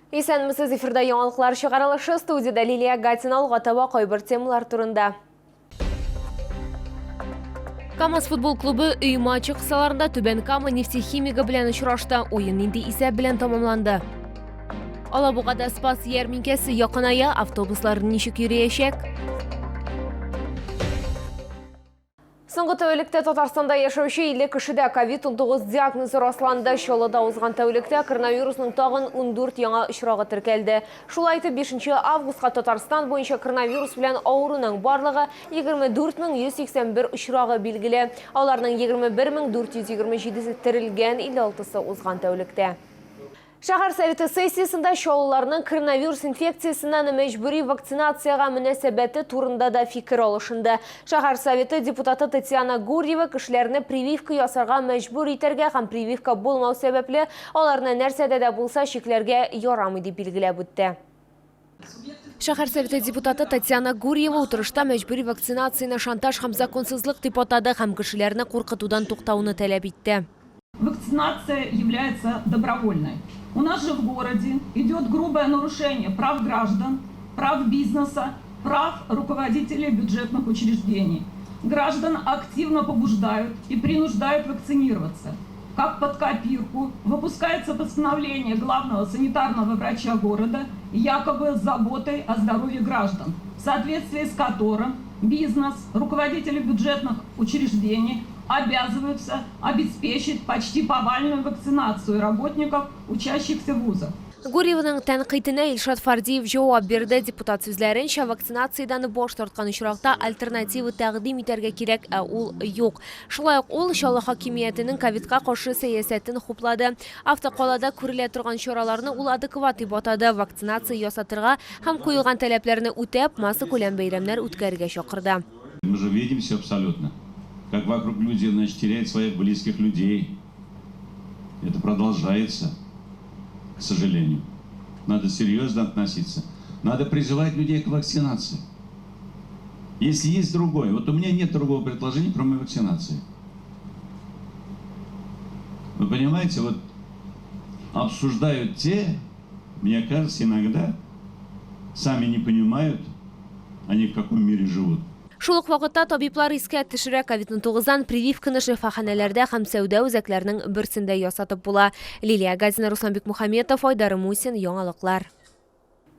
Исәнмесез, эфирда яңалыклар чыгарылышы, студиядә Лилия Гатина. Алга таба кайбер темалар турында. КАМАЗ футбол клубы өй матчы кысаларында Түбән Кама нефтехимигы белән очрашты. Уен нинди исәп белән тәмамланды? Алабугада Спас ярминкәсе якыная, автобуслар ничек йөриячәк? Соңгы тәүлектә Татарстанда яшәүче 50 кешедә COVID-19 диагнозы расланды. Чаллыда узган тәүлектә коронавирусның тагын 14 яңа очрагы теркәлде. Шулай итеп, 5 августка Татарстан буенча коронавирус белән авыруның барлыгы 24181 очрагы билгеле. Аларның 21427-се терелгән, 56-сы узган тәүлектә. Шәһәр Советы сессиясендә чаллыларның коронавирус инфекциясеннән мәҗбүри вакцинациягә мөнәсәбәте турында да фикер алышынды. Шәһәр Советы депутаты Татьяна Гурьева кешеләрне прививка ясарга мәҗбүр итәргә һәм прививка булмау сәбәпле аларны нәрсәдә дә булса чикләргә ярамый дип билгеләп үтте. Шәһәр Советы депутаты Татьяна Гурьева утырышта мәҗбүри вакцинацияне шантаж һәм законсызлык дип атады һәм кешеләрне куркытудан туктауны таләп итте. Вакцинация является добровольной. У нас же в городе идет грубое нарушение прав граждан, прав бизнеса, прав руководителей бюджетных учреждений. Граждан активно побуждают и принуждают вакцинироваться. Как под копирку выпускается постановление главного санитарного врача города якобы с заботой о здоровье граждан, в соответствии с которым бизнес, руководители бюджетных учреждений обязываются обеспечить почти повальную вакцинацию работников, учащихся вузов. Гурьевның тәнкыйтенә Илшат Фардиев җавап бирде. Депутат сүзләренчә, вакцинациядән баш тарткан очракта альтернатива тәкъдим итәргә кирәк, ә ул юк. Шулай ук ул Чаллы хакимиятенең ковидка каршы сәясәтен хуплады. Автокалада күрелә торган чараларны ул адекват дип атады, вакцинация ясатырга һәм куелган таләпләрне үтәп, массакүләм бәйрәмнәр үткәрергә чакырды. Мы же видим все абсолютно, как вокруг люди, значит, теряют своих близких людей. Это продолжается, к сожалению. Надо серьезно относиться. Надо призывать людей к вакцинации. Если есть другое, вот у меня нет другого предложения, кроме вакцинации. Вы понимаете, вот обсуждают те, мне кажется, иногда сами не понимают, они в каком мире живут. Шул ук вакытта табиблар искә төшерә, ковид-19-дан прививканы шифаханәләрдә һәм сәүдә үзәкләренең берсендә ясатып була. Лилия Газина, Руслан Бикмухаметов, Айдар Мусин, Яңалыклар.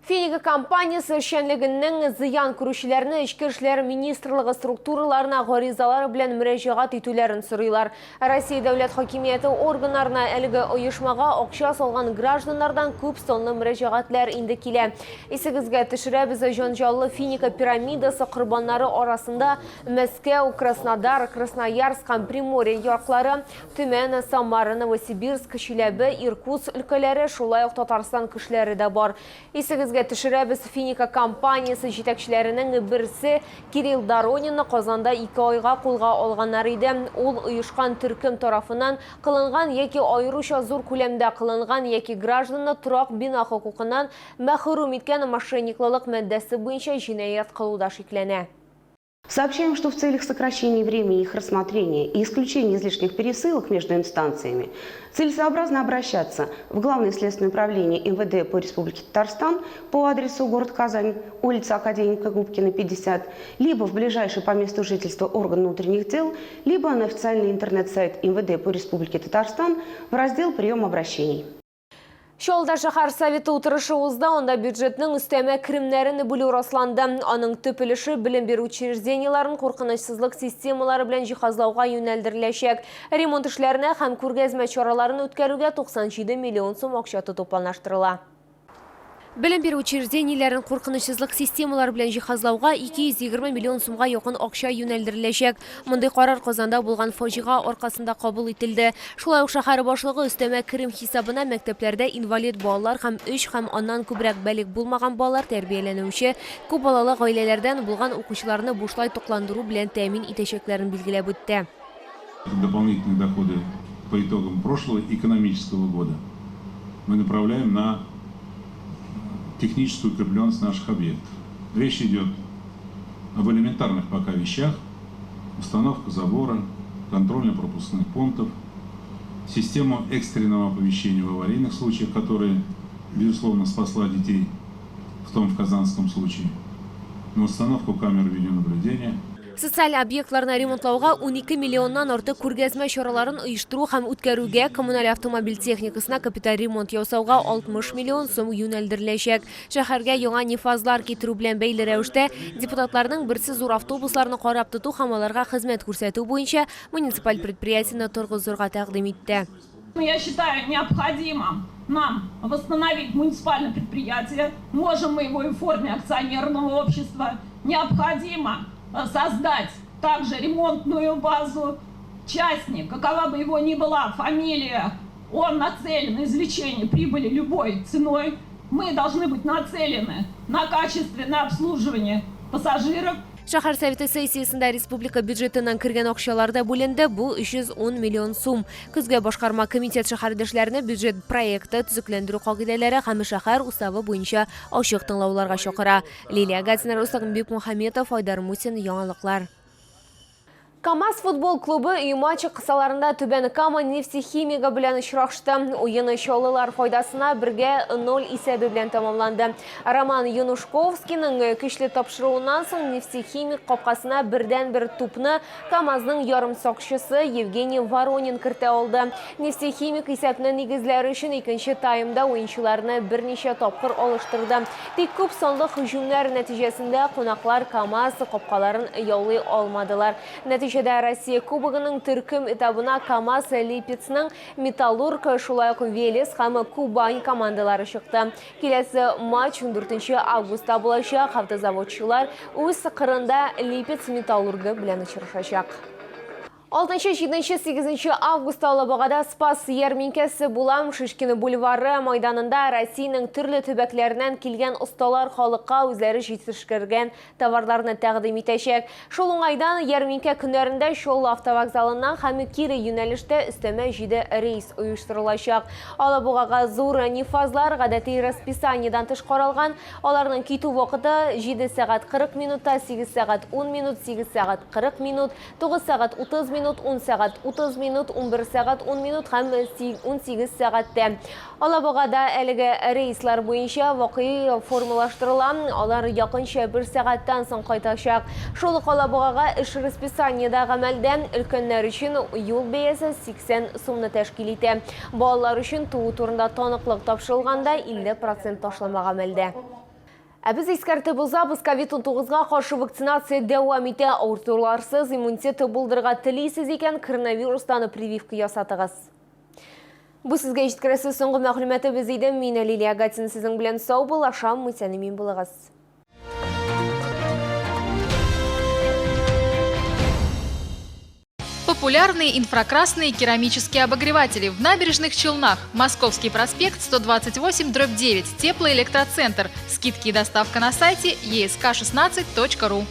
Финика компаниясе эшчәнлегеннең зыян күрүчеләрне Эчке эшләр министрлыгы структураларына гаризалар белән мөрәҗәгать итүләрен сорыйлар. Россия дәүләт хакимияте органнарына әлеге оешмага акча салган гражданнардан күп санлы мөрәҗәгатьләр инде килә. Исегезгә төшерәбез, җанҗаллы Финика пирамидасы корбаннары арасында Мәскәү, Краснодар, Красноярск һәм Приморье яклары, Төмән, Самара, Новосибирск, Чиләбе, Иркутск өлкәләре, шулай ук Татарстан кешеләре дә бар. Исегезгә төшерәбез, Финика компаниясе җитәкчеләренең берсе Кирилл Доронинны Казанда ике айга кулга алганнар иде. Ул оешкан төркем тарафыннан кылынган яки аеруча зур күләмдә кылынган яки гражданны торак бина хокукыннан мәхрүм иткән мошенниклылык маддәсе буенча җинаять кылуда шикләнә. Сообщаем, что в целях сокращения времени их рассмотрения и исключения излишних пересылок между инстанциями целесообразно обращаться в Главное следственное управление МВД по Республике Татарстан по адресу город Казань, улица Академика Губкина, 50, либо в ближайший по месту жительства орган внутренних дел, либо на официальный интернет-сайт МВД по Республике Татарстан в раздел «Прием обращений». Чаллыда шәһәр советы утырышы узды, анда бюджетның өстәмә керемнәрен бүлү расланды. Аның төп өлеше белем бирү учреждениеләрен куркынычсызлык системалары белән җиһазлауга юнәлдереләчәк. Ремонт эшләренә һәм күргәзмә чараларын үткәрүгә 97 миллион сум акча тоту планлаштырыла. Белем бирү учреждениеләрен куркынычсызлык системалары белән җиһазлауга 220 миллион сумга якын акча юнәлдереләчәк. Мондый карар Казанда булган фаҗига аркасында кабул ителде. Шулай ук шәһәр башлыгы өстәмә керем хисабына мәктәпләрдә инвалид балалар һәм өч һәм аннан күбрәк балигъ булмаган балалар тәрбияләнүче күп балалы гаиләләрдән булган укучыларны бушлай тукландыру белән тәэмин итәчәкләрен билгеләп үтте. Дополнительные доходы по итогам прошлого экономического года мы направляем на техническую укрепленность наших объектов. Речь идет об элементарных пока вещах: установка забора, контрольно-пропускных пунктов, систему экстренного оповещения в аварийных случаях, которые безусловно, спасла детей в том в казанском случае. На установку камер видеонаблюдения. Социаль объектларны ремонтлауга 12 миллионнан артык, күргәзмә чараларын оештыру һәм үткәрүгә, коммуналь автомобиль техникасына капиталь ремонт ясауга 60 миллион сум юнәлдереләчәк. Шәһәргә яңа нефазлар китерү белән бәйле рәвештә депутатларның берсе зур автобусларны карап тоту һәм аларга хезмәт күрсәтү буенча муниципаль предприятиене торгызырга тәкъдим итте. Я считаю необходимым нам восстановить муниципальное предприятие. Можем мы его и в форме акционерного общества. Необходимо создать также ремонтную базу. Частник, какова бы его ни была фамилия, он нацелен на извлечение прибыли любой ценой. Мы должны быть нацелены на качественное обслуживание пассажиров. Шәһәр советы сессиясендә республика бюджетыннан кергән акчалар да бүленде. Бу 310 миллион сум. Көзгә башкарма комитет шәһәрдәшләрне бюджет проекты, төзекләндерү кагыйдәләре һәм шәһәр уставы буенча ачык тыңлауларга чакыра. Лилия Гатина, Руслан Бекмухаметов, Айдар Мусин, Яңалыклар. КамАЗ футбол клубы өй матчы кысаларында Түбән Кама Нефтехимигы белән очрашты. Уен чаллылар файдасына 1-0 исәбе белән тәмамланды. Роман Янушковскийның көчле тапшыруыннан соң Нефтехимик капкасына бердән-бер тупны КамАЗның ярым сакчысы Евгений Воронин кертә алды. Нефтехимик исәпне нигезләр өчен икенче таймда уенчыларны берничә тапкыр алыштырды. Тик күп санлы һөҗүмнәр нәтиҗәсендә кунаклар КамАЗ капкаларын яулый алмадылар. Нәтиҗәдә Россия Кубогының төркем этабына КамАЗ, Липецның Металлург, шулай ук Велес һәм Кубань командалары чыкты. Киләсе матч 14 августта булачак. Автозаводчылар үз кырында Липец Металлургы белән очрашачак. 6, 7, 8 августта Алабугада Спас ярминкәсе була. Шишкино бульвары майданында Россиянең төрле төбәкләреннән килгән осталар халыкка үзләре җитешкергән товарларны тәкъдим итәчәк. Шул уңайдан ярминкә көннәрендә Чаллы автовокзалыннан һәм кире юнәлештә өстәмә 7 рейс оештырылачак. Алабугага зур нефазлар гадәти расписаниедан тыш каралган. Аларның китү вакыты 7 сәгать 40 минутта, 8 сәгать 10 минут, 8 сәгать 40 минут, 9 сәгать 30 минут, 10 сәгать 30 минут, 11 сәгать 10 минут һәм 18 сәгатьтә. Алабугада әлеге рейслар буенча вакый формалаштырыла. Алар якынча 1 сәгатьтән соң кайтачак. Шул ук Алабугага эш расписаниедә гамәлдә. Өлкәннәр өчен юл бәясе 80 сумны тәшкил итә. Балалар өчен туу турында таныклык тапшырылганда 50% ташлама гамәлдә. Ә без искәртеп узабыз, COVID-19-га каршы вакцинация дәвам итә. Авыртуларсыз иммунитет булдырырга телисез икән, коронавирустан прививка ясатыгыз. Бу сезгә җиткерәсе соңгы мәгълүматыбыз иде. Мин Лилия Гатина сезнең белән сау булашам, исән-имин булыгыз. Популярные инфракрасные керамические обогреватели в Набережных Челнах. Московский проспект 128/9. Теплоэлектроцентр. Скидки и доставка на сайте esk16.ru.